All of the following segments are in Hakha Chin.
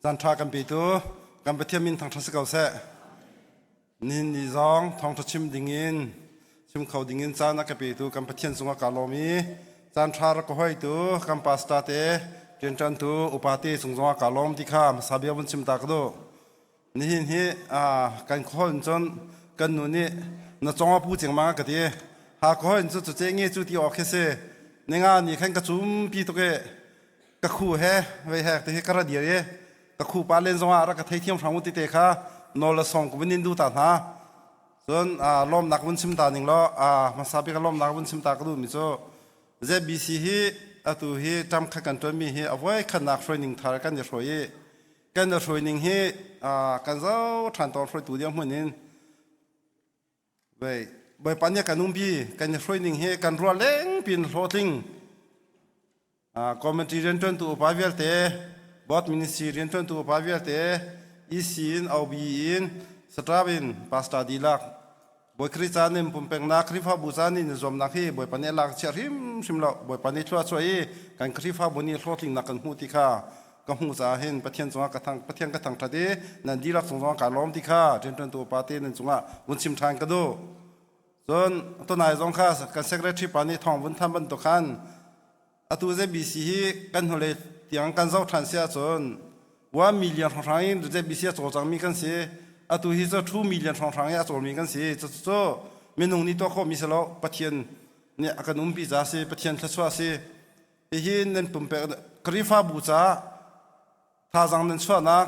Caan ṭha kan petu kan Pathian min thangṭhat si ko seh. Nihin ni zong thawngṭha chim dingin chim kho dingin caan a ka petu kan Pathian cungah kaa lawm i caan ṭha rak ka hoitu kan pastor te rianṭuantu upa te cung zongah kaa lawm ti kha hmasa bia vun chim ta ka duh. Nihin hi kan khuahol in cun kan nu nih na cong a pu cengmang a ka ti. Ha khuahol in cu cu ce nge cu ti awk khi si. Ninga ni khan ka cumpi tuk i ka khu he vei hek te hi ka ra dir i ka khu pa len zongah rak ka theithiam hram u ti te kha nawl le song ka vun in du ta hna. Cun lawmnak vun chim ta ning law hmasa bik ah lawmnak vun chim ta ka duhmi cu ZBC hi atu hi ṭam khat kan ṭuanmi hi a voi khatnak hruaining thar kan i hruai i kan i hruaining hi kan zo ṭhan tawn hruaitu dirhmun in vei Bawipa nih kan umpi kan i hruaining hi kan ruah lengpi in hlawhtling committee rianṭuantu upa vialte board ministry rianṭuantu upa vialte EC in OB in staff in pastor dihlak Bawi Khrih caan in pumpeknak Khrihfabu caan in zuamnak hi Bawipa nih a lak chia hrimhrim lo. Bawipa nih thlua chuah i kan Khrihfabu nih hlawhtlingnak kan hmuh ti kha ka hmuh caah hin Pathian cungah ka thang Pathian ka thangṭhat i nan dihlak cung zongah kaa lawm ti kha rianṭuantu upa te nan cungah vun chim ṭhan ka duh. Cun tunai zong kha kan secretary pa nih thawng vun than bantuk khan Atu ZBC hi kan hnulei tiang kan zoh ṭhan si ahcun 1 million hrawnghrang in ZBC a cawlcangmi kan si. Atu hi cu 2 million hrawnghrang in a cawlmi kan si. Cucu minung nih tuah khawhmi si lo. Pathian nih a kan umpi ca si. Pathian thluachuah si. Hihi nan pumpek Khrihfabu caah thazaang nan chuahnak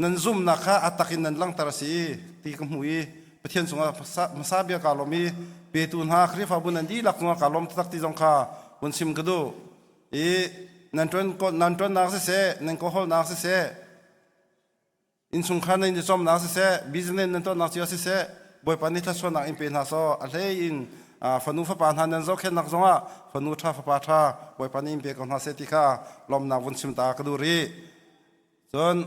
nan zumhnak kha a tak in nan langhter a si ti ka hmu i Pathian cungah hmasa bia kaa lawm i petu hna Khrihfabu nan dihlak cungah kaa lawm taktak ti zong kha vun chim ka duh i nan ṭuan nan ṭuannak siseh nan kawhawlnak siseh innchungkhar nan i cawmnak siseh business nan tuahnak cio siseh Bawipa nih thluachuahnak in pe hna sawh a hlei in fanu fapa hna nan zohkhenhnak zongah fanu ṭha fapa ṭha Bawipa nih in pe ko hna seh ti kha lawmnak vun chim ta ka duh rih. Cun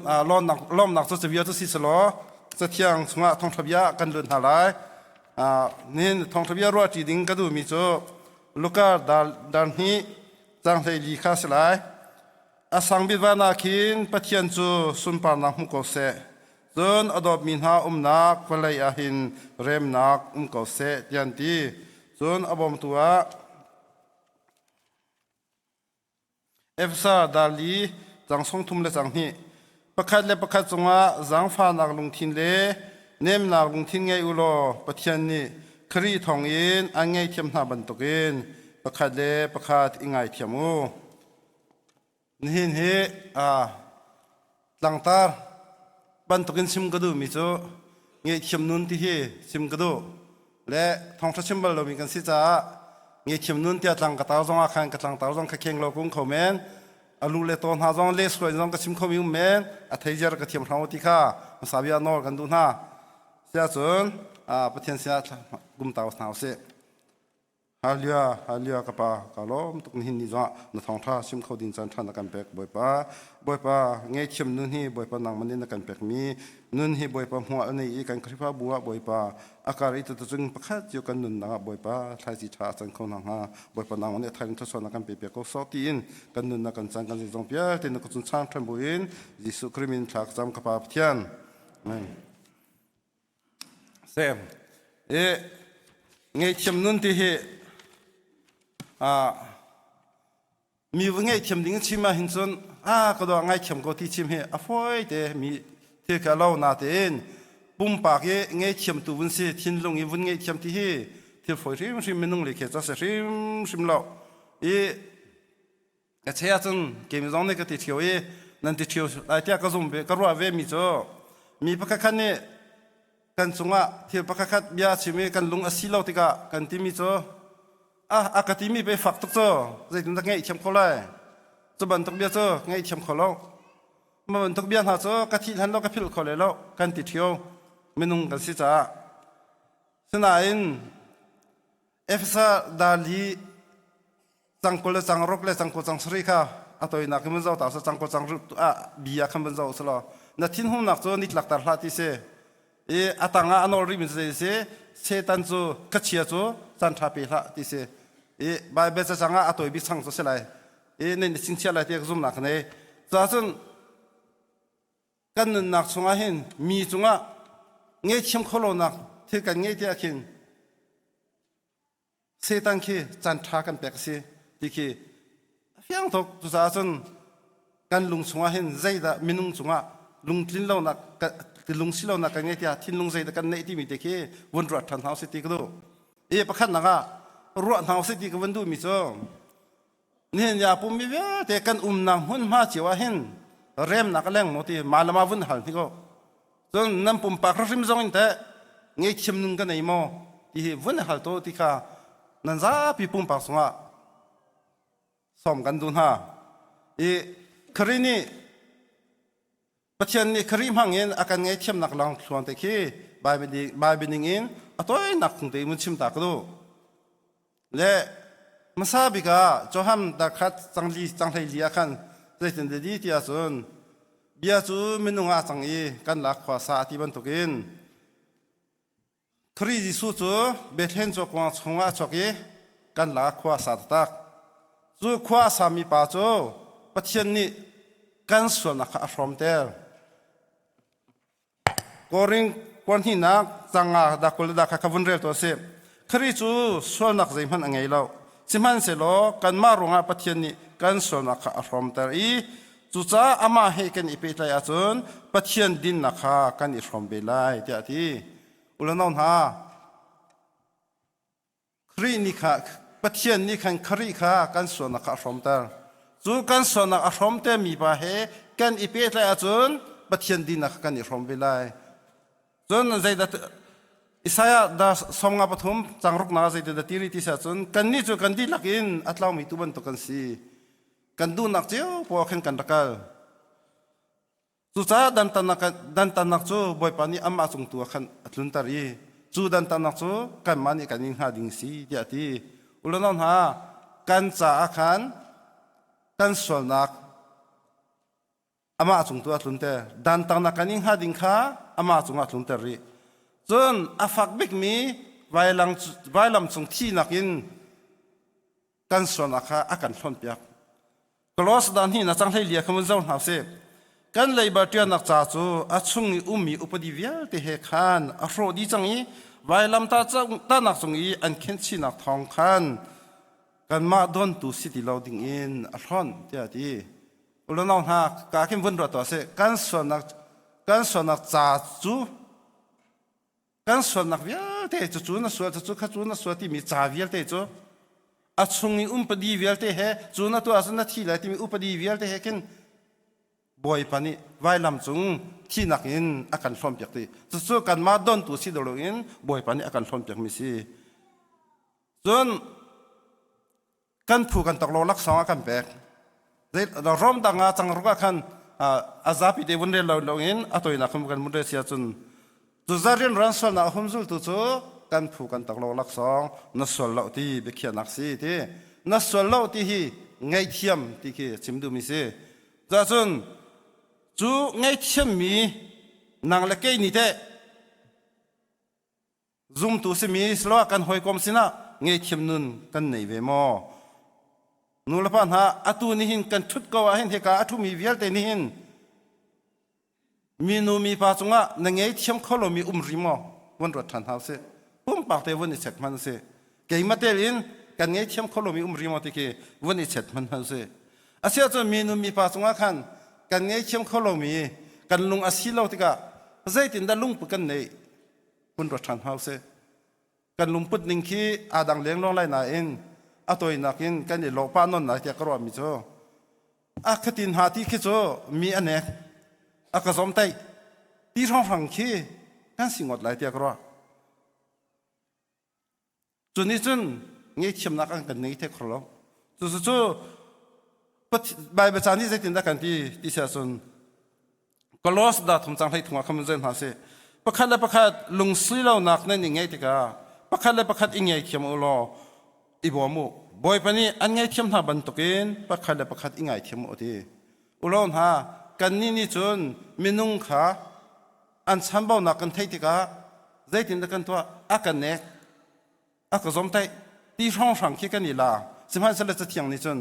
lawmnak cu cabia cu si selaw Cathiang chungah thawngṭha bia kan lut hna lai. Nihin thawngṭha bia ruahṭi ding ka duhmi cu Luka dar hnih caang 14 kha a si lai. A sang bik van ah khin Pathian cu sunparnak hmu ko seh. Cun a dawtmi hna umnak vawlei ah hin remnak um ko seh tiah an ti. Cun a bawmtu ah Efesa dali cang sung thum le cang hnih pakhat le pakhat cungah zaangfahnak lungthin le nemnak lungthin ngei u law Pathian nih Khrih thawngin an ngaihthiam hna bantukin pakhat le pakhat i ngaithiam u. Nihin hi tlangtar bantukin chim ka duhmi cu ngaihthiam nun ti hi chim ka duh le thawngṭha chim bal lomi kan si caah ngaihthiam nun tiah tlang ka tar zongah khan ka tlangtar zong kha kheng lo kung kho men a lu le taw hna zong le suai zong ka chim khomi um men a theiziar ka thiam hram ti kha hmasa bia nawl kan duh hna siah cun Pathian sinah kum tau hna usih Hallelujah, hallelujah ka pa ka lawm tuk nihin ni zongah na thawngtha sim kho ding caan tha na kan pek Bawipa. Bawipa ngaihthiam nun hi Bawipa nangman in na kan pek mi nun hi Bawipa hmuah nei i kan Khrihfabu ah Bawipa a kar i tutucung pakhat cio kan nunnak ah Bawipa thlaici tha a can kho hna hnga Bawipa nangman nih a thar in thluachuah na kan pe piak ko sawh tiin kan nunnak kan caan kan zeizong vialte na kut cung chang ṭhan buin Jesuh Khrih min thla ka cam ka Pa Pathian. Amen. Sem. I ngaihthiam nun ti hi mi va ngaihthiam ding chim ah hin cun a ka dawh ngaithiam ko ti chim hi a fawi te mi thil kha lo na tein pumpak i ngaihthiam tu vun si thinlung i vun ngaihthiam ti hi thil fawi hrimhrim minung le khe ca se hrimhrim lo i Ka che ahcun keimi zong nih ka ti ṭhio i nan ti ṭhio lai tiah ka zum ve ka ruah ve mi cu mi pakhat khat nih kan cungah thil pakhat khat bia a chim i kan lung a si lo tikah kan timi cu ah a ka timi pe fak tuk cu zeitindah ngaihthiam kho lai cu bantuk bia cu ngaihthiam kho lo ma bantuk bia hna cu ka thih hlan lo ka philh kho le lo kan ti ṭhio minung kan si caah sinain Efesa dali cangkul le cangruk le cangkul cang sarih kha a toinak in vun zoh ta sa cangkul cangruk ah bia khan vun zoh selaw na thinhungnak cu nitlak tar hlah ti si i a tang ah a nawl rih mi cu zei si Satan cu kachia cu caan ṭha pe hlah ti si i Bible cacang ah a toi bik chang cu si lai i nan i chingchiah lai ti ka zumnak ka nei cun. Kan nunnak chungah hin mi cungah ngeihthiam kho lonak thil kan ngei tiah khin Satan khi caan ṭha kan pek a si ti khi a fiang tuk. Cucaah cun kan lung chungah hin zeidah minung cungah lungtlin lonak lung si lonak kan ngei tiah thinlung zeidah kan neih timi te khi vun ruat ṭhan hna usih ti ka duh. I pakhatnak ah ruah hna usih ti ka vun duhmi cu nihin ya pummi vialte kan umnak hmunhma cio ah hin remnak a leng maw ti mah le mah vun hal hnik u. Cun nan pumpak hrim zong in teh ngeihthiam nun ka nei maw ti hi vun hal to ti kha nan zapi pumpak sungah sawm kan duh hna. I Khrih nih Pathian nih Khrih hmang in a kan ngaihthiamnak lang thluang te khi Bible ning in a tawinak phung te in chim ta ka duh. Le hmasa bik ah Johan darkhat cangli canghlei li ah khan zeitin di ti ahcun bia cu minung ah cang i kan lak khua sa ti bantukin Khrih Jesuh cu Bethlehem cawkuang chungah a chuak i kan lak khua sa taktak. Cu khua a sami pa cu Pathian nih kan sualnak kha a hrawmter. Korin kuarhnihnak canga dakul da kha ka vun rel to si. Khrih cu sualnak zeihmanh a ngei lo. Sihmanhsehlaw kanmah ruangah Pathian nih kan sualnak kha a hrawmter i cucaah amah he kan i pehtlaih ahcun Pathian dinnak kha kan i hrawm ve lai tiah a ti. Ulanau hna, Khrih nih kha Pathian nih khan Khrih kha kan sualnak kha a hrawmter. Cu kan sualnak a hrawmte mi pa he kan i pehtlaih ahcun Pathian dinak kha kan i hrawm ve lai. Cun zeidah Isaiah da somnga pathum changruk na zeidah da tiri ti sia cun kannih cu kan dihlak in a tlaumi tu bantuk kan si. Kan duhnak cio poah khin kan rak kal. Cucaah dantatnak cu Bawipa nih amah cung tu ah khan a tlunter i cu dantatnak cu kanmah nih kan in hnga ding si tiah a ti. Ulanau hna, kan caah khan kan sualnak amah cung tu ah tlunter. Dantatnak kan in hnga ding kha amah cungah tlunter rih. Cun a fak bikmi vailam cung thihnak in kan sualnak kha a kan hlonpiak. Kolos dan hi na cang hlei lia kha mun zo hna sih. Kan leiba ṭianak ca cu a chung i ummi upadi vialte he khan a hrawh dih cang i vailam tahnak cung i an khenhchihnak thawng khan kanmah dontu si ti lo ding in a hlonh tiah a ti. Ulanau hna ka khin vun ruat tuah sih. Kan sualnak kan sualnak ca cu kan sualnak vialte cucu na sual cucu kha cu na sual timi ca vialte cu a chung i upadi vialte he cu na tuah ahcun na thi lai timi upadi vialte he khin Bawipa nih vailam cung thinak in a kan hlawmpiak ti cucu kanmah dontu si lo in Bawipa nih a kan hlawmpiak mi si cun kan phu kan tok lo laksawng a kan pek rom dang ah changruk ah khan a zapi te vun rel lo lo in a toinak khan kan vun rel sia cun cu zarian ran sualnak a hum zultu cu kan phu kan tok lo laksawng na sual lo ti biakhiahnak si ti na sual lo ti hi ngaihthiam ti khi chim duhmi si cun cu ngaihthiammi nang le kei nih teh Zumtu simi siloah kan hawikom sinah ngeihthiam nun kan nei ve maw? Nu le pa hna atu nihin kan ṭhut ko ahhin hika a ṭhumi vialte nihin minu mipa cungah na ngeithiam kho lomi um ri maw? Vun ruat ṭhan hna usih. Pumpak te vun i check hmanh usih. Keimah tel in kan ngeithiam kho lomi um ri maw ti khi vun i check hmanh hmanh usih. Asiahcun minu mipa cungah khan kan ngeithiam kho lomi kan lung a si lo tikah zeitindah lungput kan neih? Hun ruat ṭhan hna usih. Kan lungput ning khi aa dang lengluang lai nain a tawinak in kan i lawh pah nawn lai tiah ka ruahmi cu a khatin hna ti khi cu mi a nek a ka zawmtaih ti hrawnghrang khi kan si ngawt lai tiah ka ruah. Cu nih cun ngaihthiamnak an kan nei the kho lo. Cucu Baibal ca nih zeitindah kan ti ti si ahcun Kolos da thum cang hlei thung ah khan zel hna sih. Pakhat le pakhat lungsi lonak nan i ngeih tikah pakhat le pakhat i ngaithiam u law i bawm u. Bawipa nih an ngaithiam hna bantukin pakhat le pakhat i ngaithiam u ti. Ulo hna kannih nih cun minung kha an chanbaunak kan theih tikah zeitindah kan tuah a kan nek a ka zomtaih ti hrawnghrang khi kan i la sihmanhsehlaw cathiang nih cun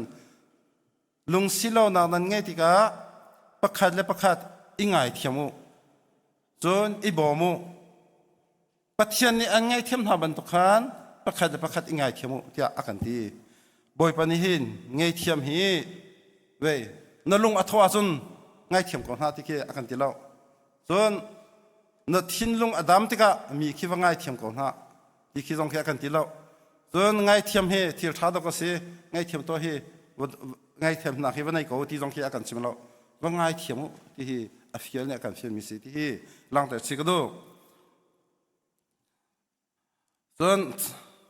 lungsilonak nan ngeih tikah pakhat le pakhat i ngaithiam u. Cun i bawm u. Pathian nih an ngaihthiam hna bantuk khan pakhat le pakhat i ngaithiam u tiah a kan ti. Bawipa nih hin ngaihthiam hi vei na lung a thawh ahcun ngaithiam ko hna ti khi a kan ti lo. Cun na thinlung a dam tikah mi khi va ngaithiam ko hna ti khi zong khi a kan ti lo. Cun ngaithiam hi thil ṭha dok a si, ngaihthiam tuah hi ngaithiamnak hi va nei ko ti zong khi a kan chim lo. Va ngaithiam u ti hi a fial nih a kan fialmi si ti hi langhter chih ka duh. Cun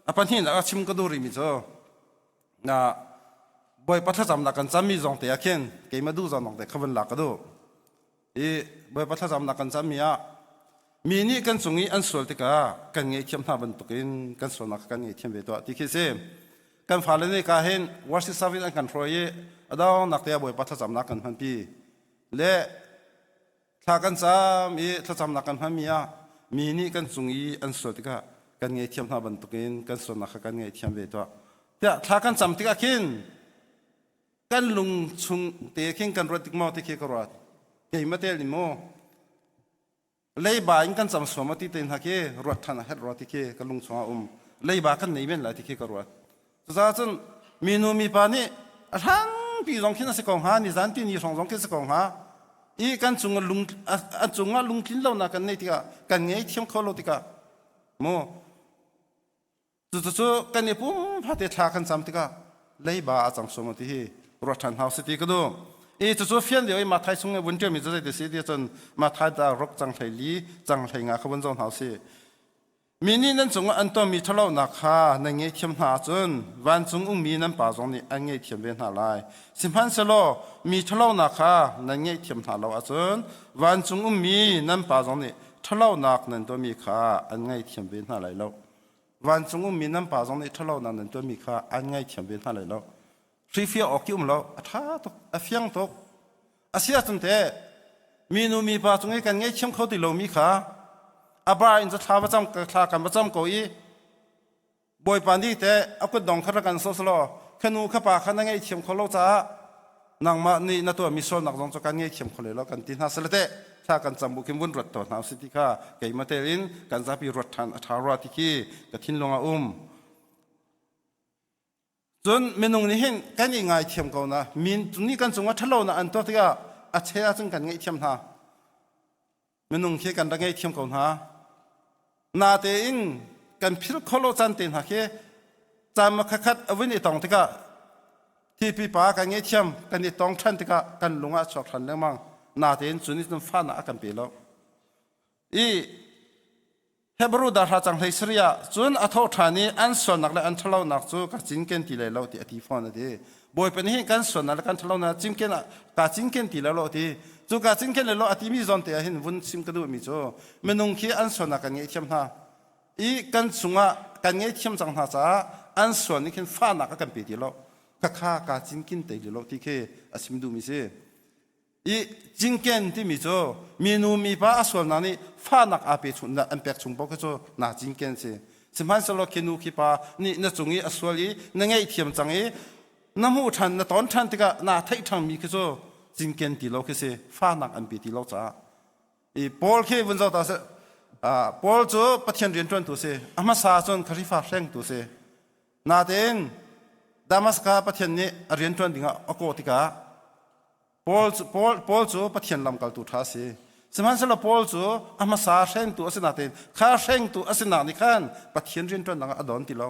a pahnihnak a chim ka duh rihmi cu na Bawipa thlacamnak kan cammi zong te ah khin keimah duh zong te kha van lak ka duh. I Bawipa thlacamnak kan cammi ah mi nih kan cung i an sual tikah kan ngaihthiam hna bantukin kan sualnak kha kan ngaihthiam ve tuah ti khi si. Kan fale nih ka hin worship service an kan hruai i a dongnak te ah Bawipa thlacamnak kan hmanpi. Le thla kan cam i thlacamnak kan hmanmi ah mi nih kan cung i an sual tikah kan ngaihthiam hna bantukin kan sualnak kha kan ngaihthiam ve tuah. Tiah thla kan cam tikah khin kan lung chung te khin kan ruat tik maw ti khi ka ruat. Keimah tel in maw leiba in kan cam suam ti te hna khi ruat than a herh rua ti khi ka lung chungah um. Leiba kan nei men lai ti khi ka ruat. Cucaah cun minu mipa nih a hlangpi zong khin a si ko hnga, nizan ti ni hrawng zong khi a si ko hnga. I kan cung lung a cungah lungtlin lonak kan neih tikah kan ngei thiam kho lo tikah mu Cucu kan i pumfate thla kan cam tikah leiba a cang suam ti hi ruat ṭhan hau si ti ka duh. I cucu fian lio i Mathai chung i vun ṭialmi cu zeiti si ti cun Mathai da ruk cang hlei li cang hlei nga kha vun zoh hna usih. Mi nih nan cungah an tuahmi ṭhalonak kha nan ngaihthiam hna ahcun vancung ummi nan Pa zong nih an ngaihthiam ve hna lai. Sihmanhsehlaw mi ṭhalonak kha nan ngaihthiam hna lo ahcun vancung ummi nan Pa zong nih ṭhalonak nan tuahmi kha an ngaihthiam ve hna lai lo. Vancung ummi nan pa zong nih ṭhalonak nan tuahmi kha an ngaithiam ve hna lai lo. Hrihfiah awk i um lo, a ṭha tuk, a fiang tuk. A si ahcun teh, minu mipa cung i kan ngaihthiam kho ti lomi kha a ba in cu thla va cam thla kan va cam ko i Bawipa nih teh a kutdong kha rak kan sawh selaw kha nu kha pa kha na ngaihthiam kho lo caah nangmah nih na tuahmi sualnak zong cu kan ngaihthiam kho lai lo kan ti hna sele teh thla kan cam bu khin vun ruat to hna usih ti kha keimah tel in kan zapi ruat ṭhan a ṭha rua ti khi ka thinlung ah um. Cun minung nih hin kan i ngaithiam ko na min nih kan cungah ṭhalo na an tuah tikah a che ahcun kan ngaihthiam hna. Minung khi kan rak ngaihthiam ko hna. Natein kan philh khawh lo caan te hna khi caan khat a vun i tong tikah thipi pa kan ngaihthiam kan i tong ṭhan tikah kan lung ah chuak ṭhan lengmang. Natein cu nih cun fahnak a kan pe lo. I Hebrew dahra cang hlei sarih ah cun a thawh ṭhan i an sualnak le an ṭhalonak cu ka cinken ti lai lo ti a ti fawn a ti. Bawipa nih hin kan sualnak le kan ṭhalonak cinken ah kaa cinken ti lai lo a ti. Cu kaa cinken lai lo a timi zawn te ah hin vun chim ka duhmi cu minung khi an sualnak kan ngaihthiam hna i kan chungah kan ngaihthiam cang hna caah an sual nih khin fahnak a kan pe ti lo. Khakha kaa cinkin te ti lo ti khi a chim duhmi si. I cinken timi cu minu mipa a sualnak nih fahnak aa pe chung an pek chung paoh khi cu naa cinken si. Sihmanhsehlaw khi nu khi pa nih na cung i a sual i na ngaihthiam cang i na hmuh ṭhan na ton ṭhan tikah naa theih ṭhangmi khi cu cinken ti lo khi si fahnak an pe ti lo caah. I Paul khi vun zoh ta seh. Paul cu Pathian rianṭuantu si. A hmasa cun Khrihfa hrengtu si. Natein Damascus Pathian nih a rianṭuan dingah a kawh tikah Paul cu, Paul, Paul cu Pathian lamkaltu ṭha a si. Sihmanhsehlaw Paul cu a hmasa hrengtu a si nain kha hrengtu a sinak nih khan Pathian rianṭuannak ah a don ti lo.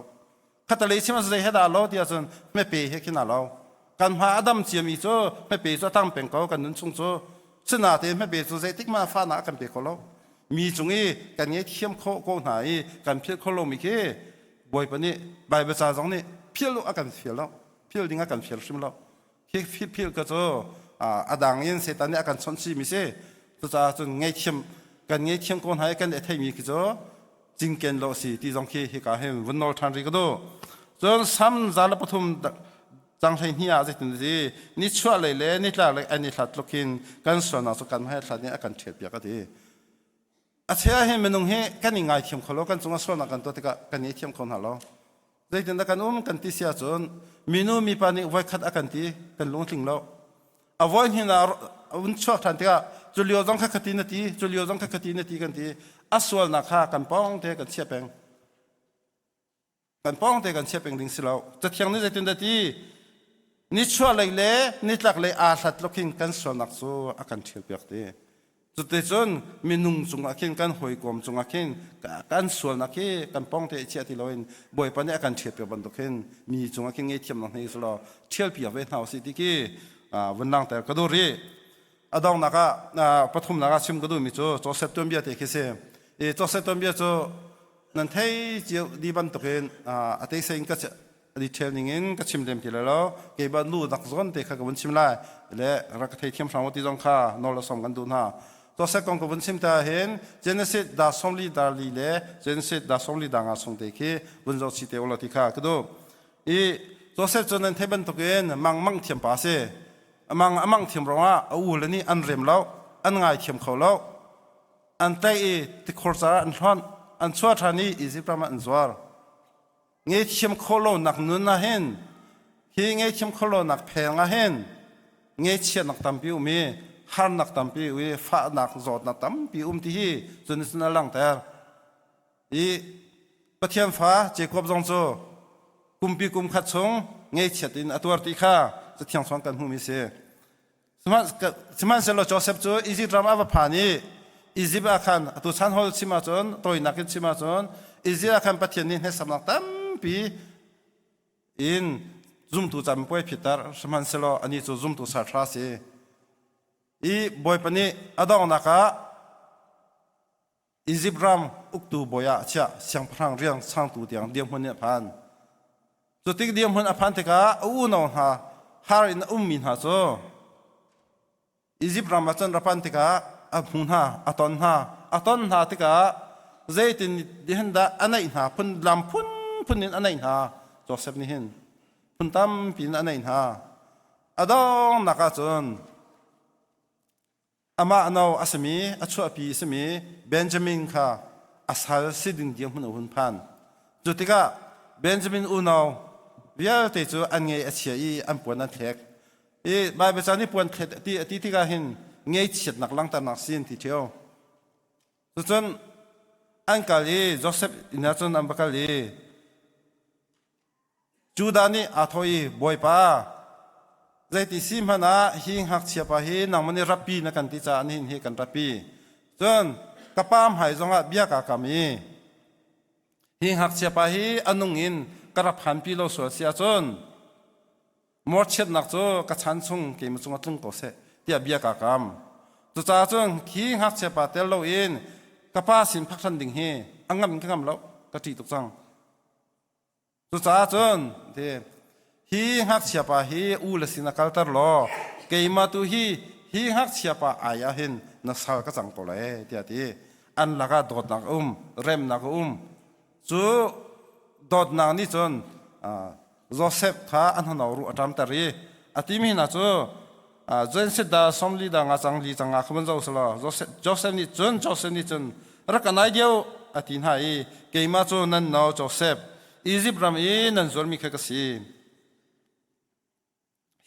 Khatalei chim ah zei he dah lo ti ahcun hmepe he khin aa lo. Kan hma a dam ciami cu hmepe cu a tang peng ko kan nun chung cu. Sinatein hmepe cu zeitik hmanh ah fahnak a kan pe kho lo. Mi cung i kan ngaihthiam khawh ko hna i kan philh kho lomi khi Bawipa nih Baibal ca zong nih philh a kan fial lo. Philh ding a kan fial hrim lo. Khi phil ka cu a dang in Satan nih a kan chawnh chihmi si. Cucaah cun ngaihthiam kan ngaihthiam ko hna i kan i theimi khi cu cinken lo si ti zong khi hika hin vun nawl ṭhan rih ka duh. Cun Sam 103 cang 12 ah zeitin si nichuah lei le nitlak lei an i hlat tluk hin kan sualnak cu kan hmai hlat nih a kan ṭhial piak a ti. A chia hi minung hi kan i ngaithiam kho lo kan cungah sualnak kan tuah tikah kan i thiam kho hna lo. Zeitindah kan um kan ti si ahcun minu mipa nih voikhat a kan ti kan lung tling lo. A voi hnih ah un chuak ṭhan tikah Cu lio zong kha khati na ti, cu lio zong kha khati na ti kan ti. A sualnak kha kan pawng te kan chia peng. Kan pawng te kan chia peng ding si lo. Cathiang nih zeitin dah ti? Nichuahlei le nitlaklei aa hlat tluk hin kan sualnak cu a kan ṭhialpiak ti. Cuticun minung cungah khin kan hawikom cungah khin kan sualnak hi kan pong te i chiah ti loin Bawipa nih a kan ṭhialpiak bantuk hin mi cungah khin ngaihthiamnak hei selaw ṭhialpiak ve hna usih ti khi vun langhter ka duh rih. A donghnak ah pathumnak ah chim ka duhmi cu Joseph tuanbia te khi si. I Joseph tuanbia cu nan thei cio di bantukin a teisei in ka detail ning in ka chim lem ti lai lo. Keimah nu dak zawn te kha ka vun chim lai le rak ka theithiam hram ti zong kha nawl som kan duh hna. Joseph kong ka vun chim ta hin Genesis da somli da li le Genesis da somli da nga sung te khi vun zoh chi te ulaw ti kha ka duh. I Joseph cu nan thei bantukin mang mang thiam pa si. Amang amang thiam ruangah a u le nih an rem lo, an ngai thiam kho lo. An tlaih i tikhor car an hlonh, an chuah ṭhan i Egypt ram ah an zuar. Ngeihthiam khawh lonak nun ah hin hi ngeihthiam khawh lonak pheng ah hin ngeichiatnak tampi um i harnak tampi um i fahnak zawtnak tampi um ti hi cun cun a langhter. I Pathian fa Jacob zong cu kumpi kum khat chung ngeichiat in a tuar ti kha Cathiang chung kan hmuhmi si. Sihmanhsehlaw Joseph cu Izipt ram a va phan i Izipt ah khan atu chan hol chim ahcun tawinak in chim ahcun Izipt ah khan Pathian nih hneksamnak tampi in zumtu campuai phitter sihmanhsehlaw anih cu zumtu salṭha a si. I Bawipa nih a donghnak ah Izipt ram uktu bawi ah a chiah, siangpahrang rian changtu tiang dirhmun nih a phan. Cu tik dirhmun a phan tikah a unau hna har in a ummi hna cu Izipt ram ah cun ra pan tikah a hmu hna, a ton hna. A ton hna tikah zeitin hin dah a naih hna, phun lam phunphun in a naih hna. Joseph nih hin phun tampi in a naih hna. A donghnak ah cun Amah no a simi, a chuahpi a simi Benjamin kha a sal si ding dirhmun a hun phan. Cu tikah Benjamin unau vialte cu an ngei a chia i an puan an thlek. I Baibal ca nih puan thlet ti a ti tikah hin ngeichiatnak langhternak sin ti ṭheo. Cucun an kal i Joseph inn ah cun an va kal i Judah nih aa thawh i, Bawipa, zeiti si hmanh ah hi ngakchiapa hi nangmah nih ratpi na kan ti caah nihin hi kan ratpi. Cun ka pa hmai zongah bia kaa kam i, hi ngakchiapa hi a nung in ka rak phanpi lo sual si ahcun morchiatnak cu ka chan chung keimah cungah tlung ko seh tiah bia kaa kam. Cucaah cun khi ngakchiapa tel loin ka pa sin phak ṭhan ding hi a ngam in ka ngam lo, ka ṭih tuk cang. Cucaah cun hi ngakchiapa hi u le sin a kalter law keimah tu hi hi ngakchiapa ai ah hin na sal ka cang ko lai tiah a ti. An lakah dawtnak a um, remnak a um. Cu dawtnak nih cun Joseph kha an hano ruh a ṭamter i a timi hna cu Genesis da sawmli da nga cang li cang nga kha vun zoh selaw Joseph nih cun Joseph nih cun rak ka nai deuh a ti hna i keimah cu nan nau Joseph Izipt ram i nan zuarmi kha ka si.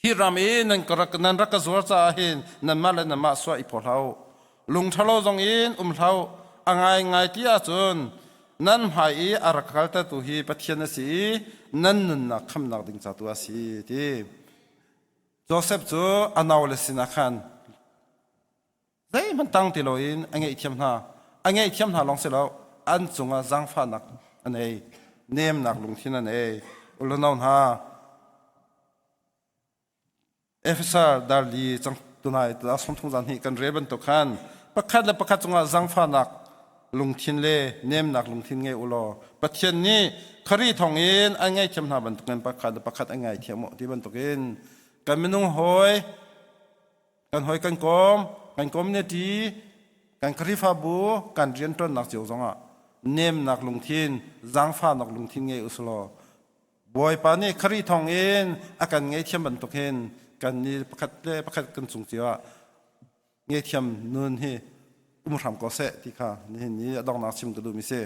Hi ram i nan ka rak nan rak ka zuar caah hin nanmah le nanmah suah i phaw hlah u. Lung ṭhalo zong in um hlah u. A ngaingai ti ahcun nan hmai i a rak kaltertu hi Pathian a si i nan nunnak khamnak ding ca tu a si ti. Joseph cu a naule sinah khan zeihmanh tang ti loin a ngaihthiam hna. A ngaihthiam hna lawng si lo, an cungah zaangfahnak a nei, nemnak lungthin a nei. Ulanau hna, Efesa darli cang tunai sawmthum zan hi kan rel bantuk khan pakhat le pakhat cungah zaangfahnak lungthin le nemnak lungthin ngei u law Pathian nih Khrih thawngin an ngaihthiam hna bantukin pakhat le pakhat an ngaithiam u ti bantukin kan minung hawi kan hawi kan kom kan community kan Khrihfabu kan rianṭuannak cio zongah nemnak lungthin zaangfahnak lungthin ngei u law Bawipa nih Khrih thawngin a kan ngaihthiam bantuk hin kan ni pakhat le pakhat kan cung cio ah ngaihthiam nun hi um hram ko seh ti kha nihin ni a donghnak chim ka duhmi si.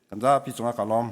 Kan zapi cungah ka lawm.